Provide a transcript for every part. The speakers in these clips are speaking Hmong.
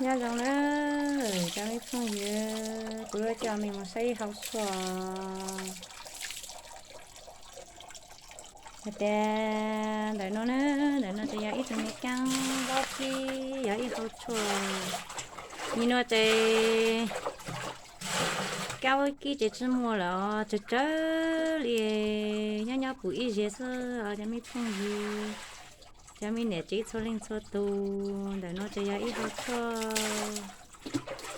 Nyob zoo na, cov me phooj ywg, kuv yuav coj mej mus saib ib hau tshuaj. Hais tias ntawm no na, ntawm no ces yog ib tug me kaab vaub kib, yog ib hau tshuaj. Nim no ces kaab vaub kib ces tsi muaj lawm, tsawg tsawg li, nyob nyob pum ib ziag xwb os cov me phooj ywg, cov me niam txiv txhua leej txhua tus. Ntawm no ces yog ib hau tshuaj,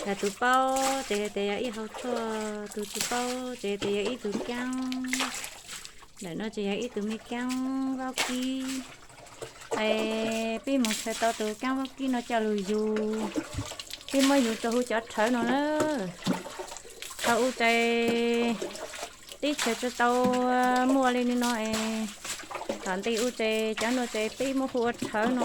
yog tus paub ces hais tias yog ib hau tshuaj, tus tsis paub ces hais tias yog ib tug kaab. Ntawm no ces yog ib tug me kaab vaub kib. Es peb mus nrhaw tau tus kaab vaub kib no coj lug yug, peb muab yug rua huv cov rhawv no na. Thaum ub ces teb chaws tsi tau muaj li no es, tom ntej ub ces cov no ces peb muab hu ua rhawv no.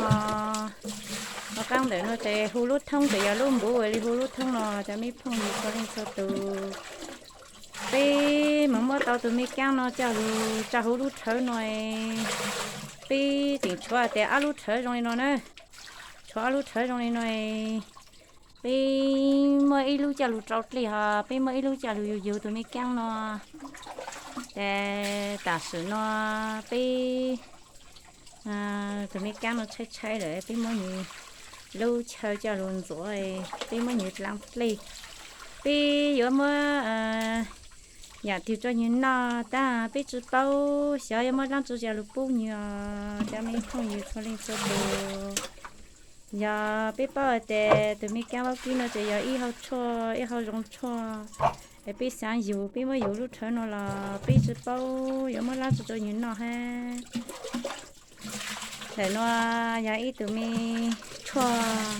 Ua qaab ntawm no ces hu lub thoob tseem yog lub npuv li hu lub thoob no, cov me phooj ywg txhua leej txhua tus. Peb mus muab tau tus me kaab no coj lug tso huv lub rhawv no, peb tseem tshuav tias ob lub rhawv zoo li no na. Tshuav ob lub rhawv zoo li no, peb muab ib lub coj lug rau dlej ho peb muab ib lub coj lug yug yug tus me kaab no. Ces tam sim no peb tus me kaab no tshaib tshaib lawm, peb muab nws lub chaw coj lug ntxuav, peb muab nws dlaab dlej. Peb yuav muab yaam twg rua nws noj tab peb tsi paub, xyov yuav muab dlaab tsi coj lug pub nws os, cov me phooj ywg txhua leej txhua tus. Yog peb paub hais tias tus me kaab vaub kib no ces yog ib hau tshuaj, ib hau zoo tshuaj, es peb xaav yug, peb muab yug lub rhawv no los peb tsi paub yuav muab dlaab tsi rua nws noj hab. Ntawm no yog ib tug me tshuaj,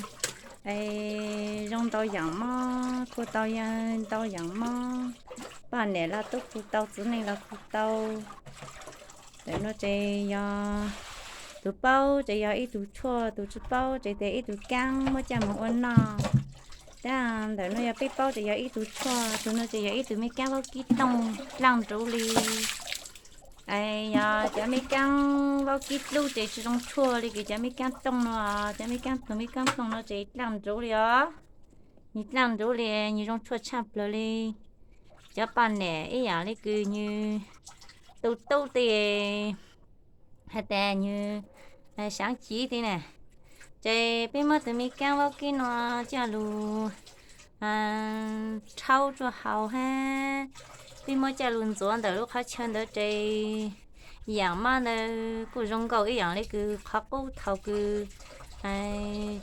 es zoo ntau yaam mob, khu tau ntau yaam mob, poj niam los tub khu tau, txiv neej los khu tau. Ntawm no ces yog tus paub ces yog ib tug tshuaj, tus tsi paub ces tias ib tug kaab muab coj moog ua noj. Tab ntawm no yog peb paub ces yog ib tug tshuaj, tus no ces yog ib tug me kaab vaub kib tooj dlaaj nruv li. Es yog cov me kaab vaub kib dlub ces tsi zoo tshuaj li kws cov me kaab tooj no, cov me kaab, tus me kaab tooj no ces dlaaj nruv li os. Nws dlaaj nruv li, nws zoo tshuaj tshaj plawg li. Cov poj niam ib yaam li kws nws tu tub tej, hais tias nws saav civ tej na, ces peb muab tus me kaab vaub kib no coj lug rhaub rua hauv hab peb muab coj lug ntxuav ntawm lub qhov chaw ntawd ces yaam mob ntawd kuj zoo nkaus ib yaam li kws qhov qub thaum kws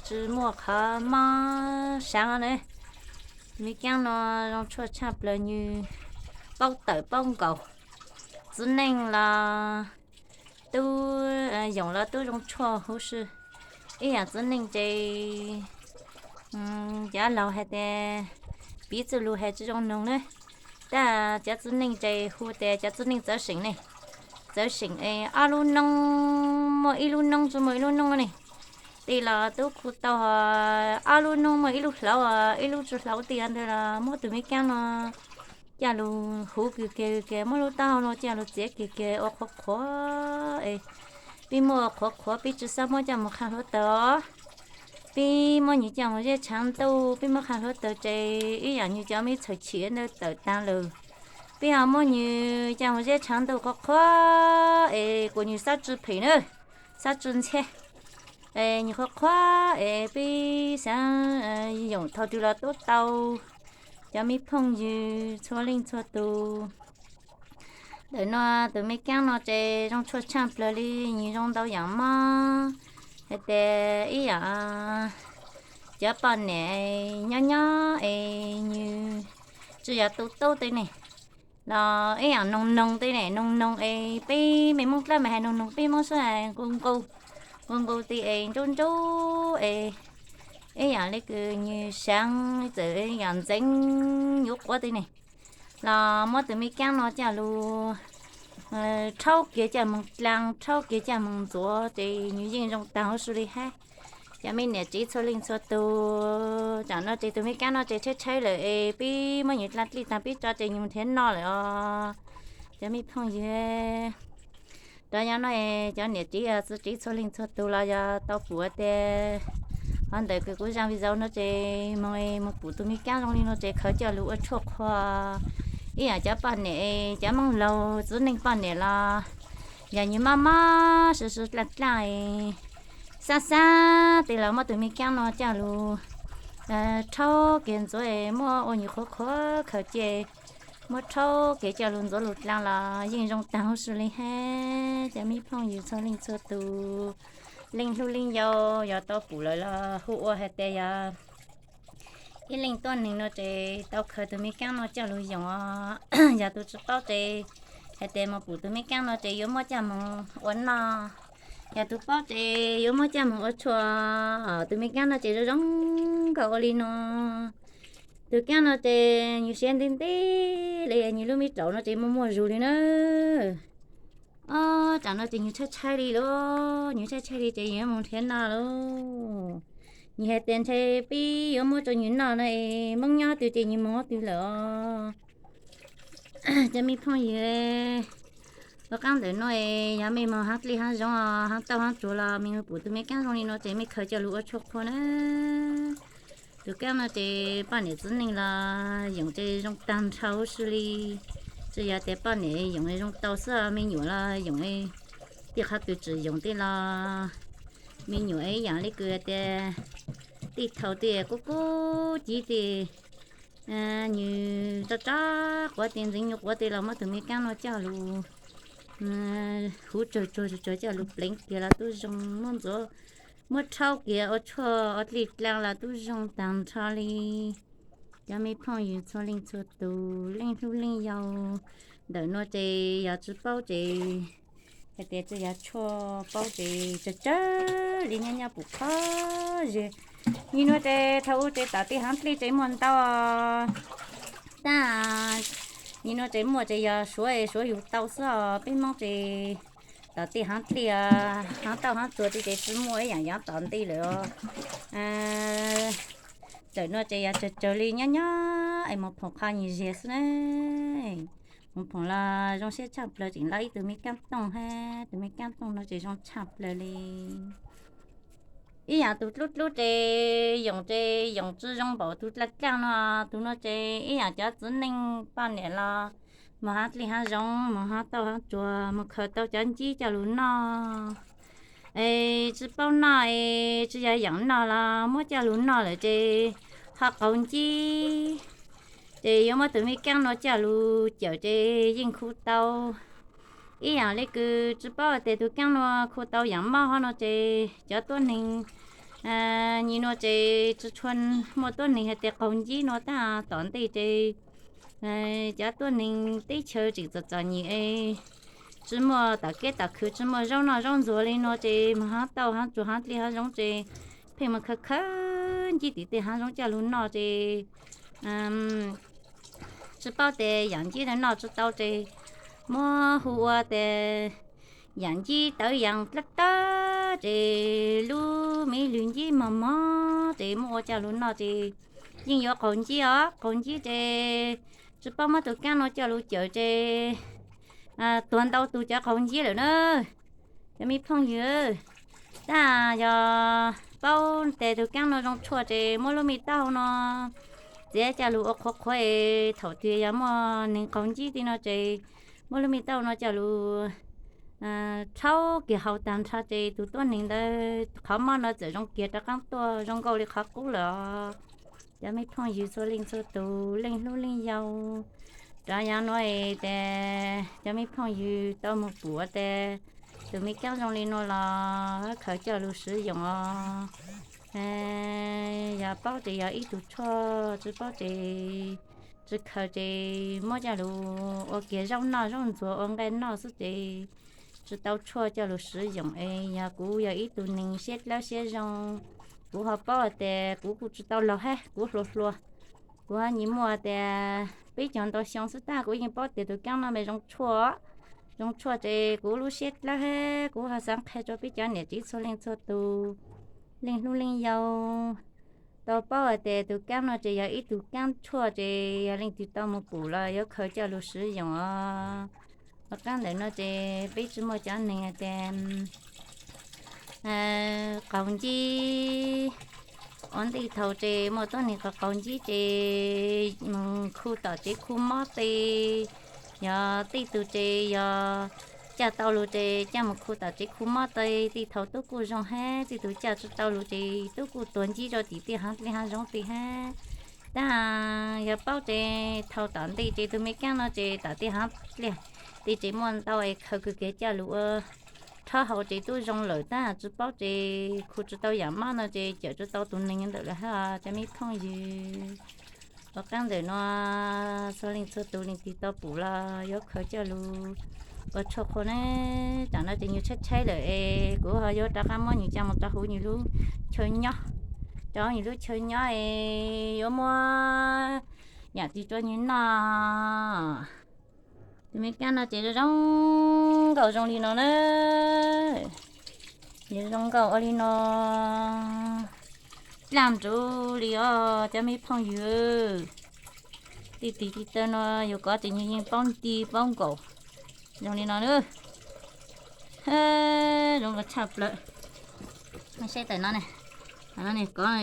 tsi muaj qhov mob saav na. Me kaab no zoo tshuaj tshaj plawg, nws paub tawm paub nkaus. Txiv neej los tub, yoom los tub zoo tshuaj huv si. Ib yaam txiv neej ces cov laug hais tias piv txuj lug hais tsi zoo noog na. Tab cov txiv neej ces hu tias cov txiv neej txawv seem ne, txawv seem es ob lub noob muaj ib lub noob tsi muaj ib lub noob ne. Tej los tub khu tau, ob lub noob muaj ib lub hlauv, ib lub tsi hlauv tej ntawd los muab tus me kaab no coj lug huv kag kag, muab lub taub hau no coj lug txiav kag kag ua qhuav qhuav es peb muab ua qhuav qhuav, peb tsi xob muab coj moog qha hluav taws. Peb muab nws coj moog zeb tshaav ntuj, peb muab qha hluav taws ces ib yaam nws cov me txhawm chim ntawd tawm taag lawm. Peb ho muab nws coj moog zeb tshaav ntuj qhuav qhuav es kuas nws xob tsi phem na, xob tsi ntxhiab. Es nws qhuav qhuav es peb xaav yoom thaus twg los tub tau. Cov me phooj ywg txhua leej txhua tus, ntawm no tus me kaab no ces zoo tshuaj tshaj plawg li, nws zoo ntau yaam mob. Hais tias ib yaam cov poj niam nyob nyob es nws tsi yog tu tub tej ne, los ib yaam noog noog tej ne, noog noog es peb me Moob dlaab mas hais noog noog, peb Moob sab hais nqus nqus, nqus nqus tej es nruab nruab es ib yaam li kws nws saav txawm yaam ntxeev yuav quav tej ne, los muab tus me kaab no coj lug rhaub kiag coj moog dlaag, rhaub kiag coj moog ntxuav ces nws yeej zoo taag huv si li hab. Cov me niam txiv txhua leej txhua tus, tsam no ces tus me kaab no ces tshaib tshaib lawm es peb muab nws dlaag dlej taag peb tso ces nws nrhiav noj lawm os. Cov me phooj ywg, rov nyob no es cov niam txiv txiv txiv txhua leej txhua tus los yog tau pum tias Qhov ntawd kuv zaj video no ces moog, moog pum tus me kaab zoo li no ces khaws coj lug ua tshuaj qhua. Ib yaam cov poj niam, cov Moob laug txiv neej poj niam los yog nyias mob mob sw sw dlaaj dlaaj, xab xab tej los muab tus me kaab no coj lug rhaub kiag ntxuav, muab ua nyuag qhuav qhuav khaws cia, muab rhaub kiag coj lug ntxuav lug dlaa los yeej zoo taag huv si li hab. Cov me phooj ywg txhua leej txhua tug, leej hlub leej yau, yog tau pum lawm los hu ua hais tias yog ib leej tuab neeg no ces tau khaws tus me kaab no coj lug yoom os. Yog tus tsi paub ces hais tias moog pum tus me kaab no ces yuav muab coj moog ua noj. Yog tus paub ces yuav muab coj moog ua tshuaj. Tus me kaab no ces zoo zoo nkauj ua li no. Tus kaab no ces nyuag siav ntij ntij li, nyuag lub me raum no ces muaj muaj zug li na. Ob, tam no ces nyuag tshaib tshaib li lauj, nyuag tshaib tshaib li ces yuav moog nrhiav noj lauj. Nyuag hais tias ntshe peb yuav muab rua nyuag noj no es Moob nyob twg ces nyuag moog twg lawm os. Cov me phooj ywg, ua qaab ntawm nuav es yog mej moog haav dlij haav zoov, haav tauj haav tsuag los mej moog pum tus me kaab zoo li no ces mej khaws coj lug ua tshuaj qhua na. Tus kaab no ces poj niam txiv neej los yoom ces zoo taag nrho huv si li. Tsi yog tias poj niam yoom zoo tau xwb, me nyuam los yoom, tej qhov kws tsi yoom tej los me nyuam ib yaam le kws tias tej thaum tej kub kub cib tej, nyuag tso tso quav tej ntxeev nyuag quav tej los muab tus me kaab no coj lug huv tsawg tsawg tsawg coj lug pleev kiag los tub zoo, muab ntxuav, muab rhaub kiag ua tshuaj ua dlij dlaa los tub zoo taag nrho li. Cov me phooj ywg txhua leej txhua tug, leej hlub leej yau, ntawm nuav ces yog tsi paub ces hais tias tsi yog tshuaj, paub ces tsawg tsawg li nyob nyob pum qhov zig. Nyuag nuav ces thaum u ces tom tej haav dlij ces muaj ntau, tab nyuag nuav ces muaj ces yog suav, suav yug tau xwb os. Peb Moob ces tom tej haav dlij, haav tauj haav tsuag tej ces tsi muaj ib yaam yaav tom ntej lawm os. Ntawm nuav ces yog tsawg tsawg li nyob nyob es moog phoom qhov nyuag zig xwb na. Moog phoom los zoo siab tshaj plawg, tseem lawv ib tug me kaab tooj hab, tus me kaab tooj no ces zoo tshaj plawg li. Ib yaam tus dlub dlub ces yoom ces yoom tsi zoo npaum tus dlaag dlaag no. Tus no ces ib yaam cov txiv neej poj niam los moog haav dlij haav zoov, moog haav tauj haav tsuag, moog khaws tau cov ncib coj lug noj. Es tsi paub noj es tsi yog yaam noj los muab coj lug noj lawm ces ho qaug ncib, ces yuav muab tus me kaab no coj lug cawm ces yeej khu tau. Ib yaam le kws tsi paub tias tus kaab no khu tau yaam mob hov no ces cov tuab neeg, nyuag nuav ces tsi tshua muaj tuab neeg hais tias qaug ncib no tab tom ntej ces cov tuab neeg teb chaws tseem txom txom nyem, tsi muaj tom keb tom khw, tsi muaj zaub noj zaub ntxuag li no ces moog haav tauj haav tsuag haav dlij haav zoov ces pheej moog khaws khaws ncib tim tej haav zoov coj lug noj ces tsi paub tias yaam ncib no noj tsi tau ces muab hu ua tias yaam ncib tawv yaam dlawb dlawb ces lub me lwg ncib mog mog ces muab ua coj lug noj ces yeej yuav qaug ncib os. Qaug ncib ces tsi paub muab tus kaab no coj lug cawm ces tuag ntau tug cov qaug ncib lawm na. Cov me phooj ywg, tab yog paub tias tus kaab no zoo tshuaj ces muab lub me taub hau no txiav coj lug ua qhuav qhuav es thaum twg yog muaj neeg qaug ncib tej no ces muab lub me taub hau no coj lug rhaub kiag haus taag nrho ces tus tuab neeg ntawd qhov mob no txawm zoo kiag rov qaab tuaj zoo nkauj li qhov qub lawm os. Cov me phooj ywg txhua leej txhua tug, leej hlub leej yau, rov yav nuav es tes cov me phooj ywg tau moog pum tes tus me kaab zoo li no los khaws coj lug swv yoom os. Yog paub ces yog ib tug tshuaj, tsi paub ces tsi khaws ces muab coj lug ua kiag zaub noj zaub ntxuag ua nqaij noj xwb ces tsi tau tshuaj coj lug swv yoom es yog kuv yog ib tug neeg siab dlawb siab zoo, kuv ho paub hais tias kuv kuj tsi tau laug hab kuv hluas hluas, kuv ho nyim muaj tias peb caug ntau xyoo xwb tab kuv yeej paub tias tus kaab no mas zoo tshuaj, zoo tshuaj ces kuv lub siab dlawb hab kuv ho xaav qha rua peb cov niam txiv txhua leej txhua tug, leej hlub leej yau tau paub hais tias tus kaab no ces yog ib tug kaab tshuaj ces yog leej twg tau moog pum los yuav khaws coj lug swv yoom os. Ua qaab ntawm no ces peb tsi muaj cov neeg hais tias qaug ncib, Ua ntej thaum ces muaj tuab neeg qaug qaug ncib ces mus khu tom tsev khu mob tej, yog tej tug ces yog caj tau lug ces caj mus khu tom tsev khu mob tej. Tej thaum tub kuj zoo hab, tej tug caj tsi tau lug ces tub kuj tuag ncib rua tim tej haav dlej haav zoov tej hab. Tab yog paub ces thaum tom ntej ces tug me kaab no ces tom tej haav dlej tej ces muaj ntau es khaws kws kiag caj lug ua rhaub haus ces tub zoo lawm. Tab tsi paub ces khu tsi tau yaam mob no ces cawm tsi tau tug neeg ntawm lawm hab cov me phooj ywg. Ua qaab ntawm no txhua leej txhua tug leej twg tau pum los yuav khaws coj lug ua tshuaj qhua na. Tam no ces nwg tshaib tshaib lawm es kuv ho yuav rov qaab muab nwg coj mus rau huv nwg lub chaw nyob, rau huv nwg lub chaw nyob es yuav muab yaam twg rua nwg noj. Tus me kaab no ces zoo nkauj zoo li no na. Zoo nkauj ua li no, dlaab nruv li os cov me phooj ywg. Tej tig tiv taw no yus kov ces nwg yeej paub nti paub nkaus zoo li no na. Zoo nkauj tshaj plawg. Saib tawm no ne, no ne kov,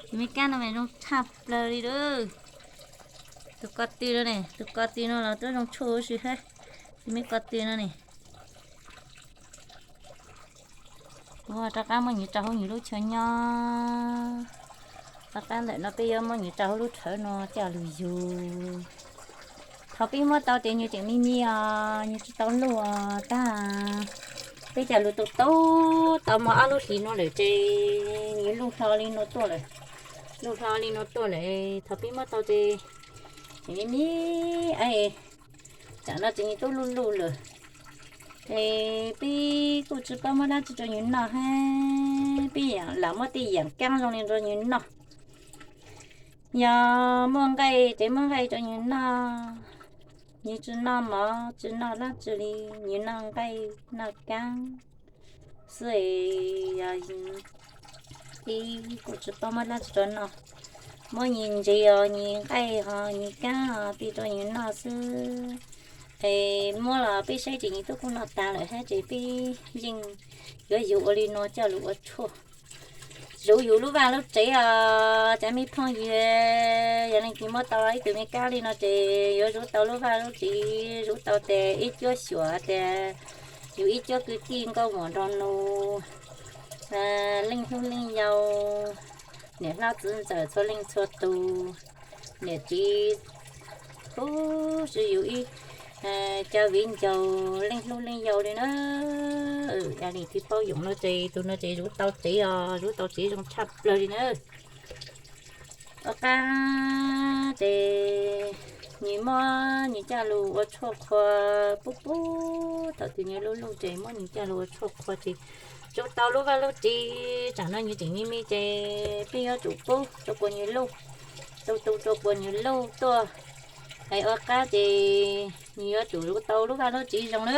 tus me kaab no mas zoo tshaj plawg li lawm. Tus ko tw no ne, tus ko tw no los twb zoo tshuaj huv si hab. Tus me ko tw no ne, kuv rov qaab muab nwg rau huv nwg lub chaw nyob. Rov qaab ntawm no peb yuav muab nwg rau huv lub rhawv no coj lug yug. Thaum peb muab tau ces nwg tseem me me os, nwg tsi tau luj os. Tab peb coj lug tau tau tau muaj ob lub hlis no lawm ces nwg luj hlo li no tuaj lawm. Luj hlo li no tuaj lawm, thaum peb muab tau ces tseem me me, tsam no ces nwg tub luj luj lawm. Es peb kuj tsi paub muab dlaab tsi rua nwg noj hab, peb lam muab tej yaam kaab zoo li rua nwg noj. Yog muaj nqaij ces muab nqaij rua nwg noj. Nwg tsi noj mov tsi noj dlaab tsi li, nwg noj nqaij noj kaab xwb. Peb kuj tsi paub muab dlaab tsi rua noj. Muab nwg ntses os, nwg nqaij hos nwg kaab hos peb rua nwg noj xwb. Es muab los peb saib ces nwg tub kuj noj taag lawm hab ces peb yeej yuav yug ua li no coj lug ua tshuaj. Zuv yug lub vaj lub tsev os cov me phooj ywg. Yog leej twg muab tau ib tug me kaab li no ces yuav zuv tau lub vaj lub tsev, zuv tau tes ib cuab xyuas tes yug ib cuab kwv tij nkauj muam nraug nus, leej hlub leej yau, niam hlob txiv ntxawm txhua leej txhua tus, niam txiv, huv si yug ib cov viv ncaus leej hlub leej yau li na. Yog leej twg paub yoom no ces tug no ces zuv tau tsev os, zuv tau tsev zoo tshaj plawg li na. Ua qab ces nwg muab nwg coj lug ua tshuaj qhua pub pub, thaum twg nwg luj luj ces muab nwg coj lug ua tshuaj qhua ces zuv tau lub vaj lub tsev. Tsam no nwg tseem me me ces peb yuav tsum pub rua kuas nwg luj, tu tu rua kuas nwg luj tuaj. Es ua qab ces nwg yuav tsum zuv tau lub vaj lub tsev zoo na,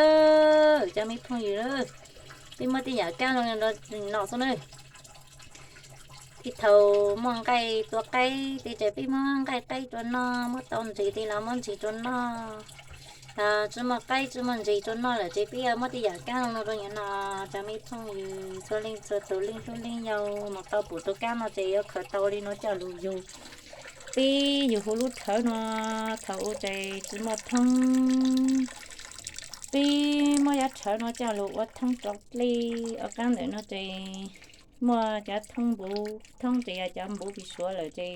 cov me phooj ywg na. Peb muab tej yaam kaab zoo li no xwb na. Tej thaum muaj nqaij tua qaib tej ces peb muab nqaij qaib rua noj, muab tau ntses tej los muab ntses rua noj. Tsi muaj qaib tsi muaj ntses rua noj lawm ces peb yuav muab tej yaam kaab zoo no rua nwg noj. Cov me phooj ywg txhua leej txhua tus leej hlub leej yau, mus tau pum tus kaab no ces yuav khaws tau li no coj lug yug. Peb yug huv lub rhawv no, thaum ub ces tsi muaj thoob, peb muab yav rhawv no coj lug ua thoob rau dlej. Ua qab ntawm no ces muaj cov thoob npuv, thoob ces yog cov npuv pis suav lawm ces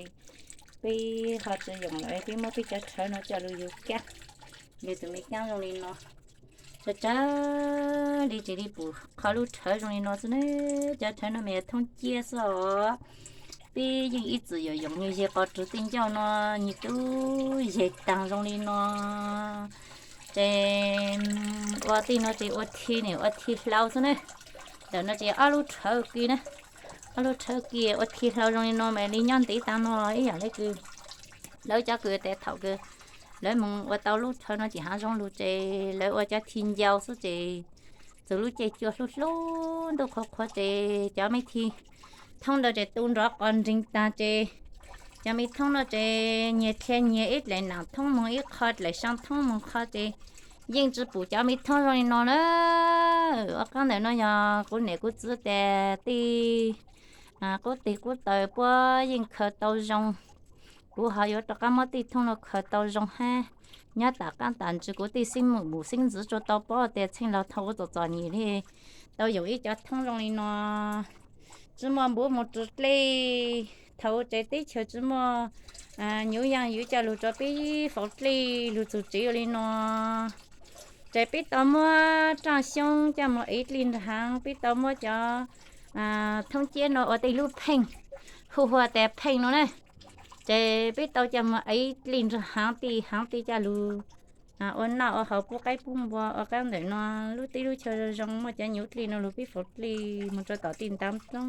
peb ho tsi yoom lawm, peb muab peb cov rhawv no coj lug yug kaab. Yug tus me kaab zoo li no, tsawg tsawg li ces li pum qhov lub rhawv zoo li no xwb na. Cov rhawv no mas yog thoob ciab xwb os. Peb yeej ib txwm yoom yoom nyuj yig qos rwg tej ncauj no, nyuj tub yig taag zoo li no. Ces ua tej no ces ua thi ne ua thi hlau xwb na. Ntawm no ces ob lub rhawv kis na, ob lub rhawv kis ua thi hlau zoo li no mas li nyob ntev taag no ib yam le kws lawv cov kws tes thaum kws lawv moog ua tau lub rhawv no ces haav zoov lug ces lawv ua cov thi ncau xwb ces txug lub caij cuaj hlub hlub ntuj qhuav qhuav ces cov me thi thoob ntawd ces tu nrov qos nreeg taag ces cov me thoob no ces nyias dhia nyias ib dlaim nam thoob moog ib qho, dlaim xyaa thoob moog qho ces yeej tsi pum cov me thoob zoo li no na. Ua qaab ntawm no yog kuv niam kuv txiv tes tej qub tig qub taw puab yeej khaws tau zoo. Kuv ho yuav rov qaab muab tej thoob no khaws tau zoo hab. Nyob tom qaab tom ntsis kuv tej xeeb mum xeeb ntxwv tsuas tau paub tes txheej laug thaum ub txom txom nyem li tau yoom ib cov thoob zoo li no. Tsi muaj npua mus rua dlej, thaum ub tsev teb chaws tsi muaj nyuj yaaj yuav coj lug rua peb faus dlej lug txug tsev ua li no. Ces peb tau muab raaj xyoob coj moog ev dlej nrug haav, peb tau muab cov thoob ciab no ua tej lub pheej, hu ua tes pheej no na. Ces peb tau coj moog ev dlej nrug haav tej haav tej coj lug ua noj ua haus pub qaib pub npua. Ua qaab ntawm no lub teb lub chaw zoo zoo muaj cov nyuj dlej no lug peb faus dlej moog rua tom tej ntav roob.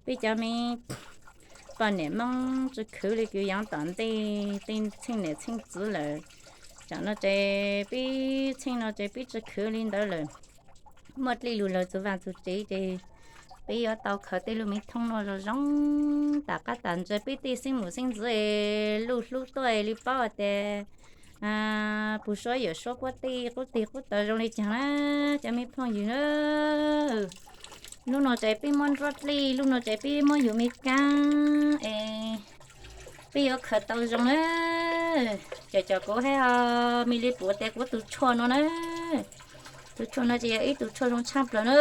Peb cov me poj niam Moob tsi khwv le kws yaav tom ntej tej txheej niam txheej txiv lawm. Tam no ces peb txheej no ces peb tsi khwv le ntawd lawm. Muaj dlej lug lawm txug vaaj txug tsev ces peb yuav tau khaws tej lub me thoob no zoo zoo tom qab tom ntsis peb tej xeeb mum xeeb ntxwv es luj hlub tuaj es le paub has tas puj suab yuam suab puab tej qub tig qub taw zoo le caag na cov me phooj ywg na. Lub no ces peb muab nruab dlej, lub no ces peb muab yug me kaab es peb yuav khaws tau zoo na. Cov cov kuv hab ho me le puv tes kuv tus tshuaj no na. Tus tshuaj no ces yog ib tug tshuaj zoo tshaaj plawg na.